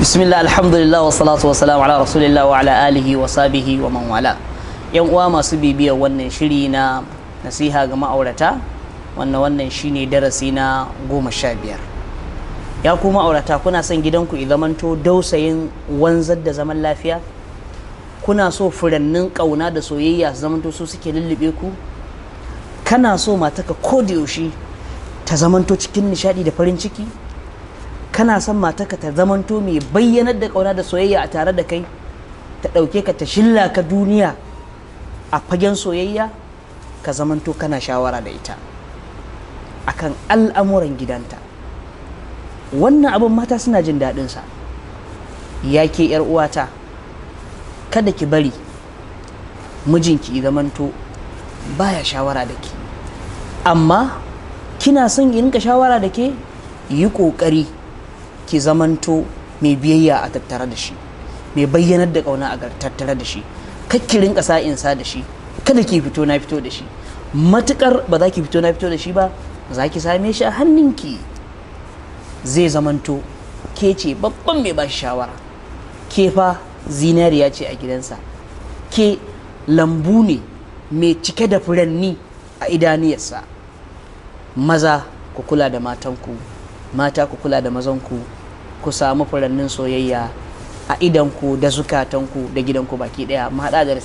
Bismillah, alhamdulillah, wa salatu wa salam ala rasulillah wa ala alihi wa sahbihi wa man wala. Yan uwa masu bibiyar wannan shiri na nasiha ga ma'aurata, wannan shine darasi na 15. Ya ku ma'aurata, kuna son gidanku i zamanto dausayin wanzar da zaman lafiya? Kuna so furannin ƙauna da soyayya su zamanto su suke lullube ku? Kana so mataka ko da yaushe ta zamanto cikin nishadi da farin ciki? Kana son mataka ta zamanto mai bayyanar da ƙauna da soyayya a tare da kai, ta ɗauke ka ta shilla ka duniya a fagen soyayya? Ka zamanto kana shawara da ita akan al'amuran gidanta. Wannan abin mata suna jin daɗinsa. Ya ke 'yar uwata, kada ki bari mijinki zamanto baya shawara da ke. Amma kina son ki rinka shawara da ke, yi ƙoƙari ki zamanto mai biyayya a tattare da shi, mai bayyanar da ƙauna a tattare da shi. Kakki rinka sa'insa da shi, kada ki fito na fito da shi. Matukar ba za ki fito na fito da shi ba, za ki same shi a hannunki. Zai zamanto ke ce babban mai ba shi shawara. Ke fa zinariya ce a gidansa, ke lambu ne mai cike da furanni a idaniyarsa. Maza, ku kula da matanku. Mata, ku kula da mazanku. Ku samu furannin soyayya a idanku da zukatanku da gidanku baki daya. Mu haɗa da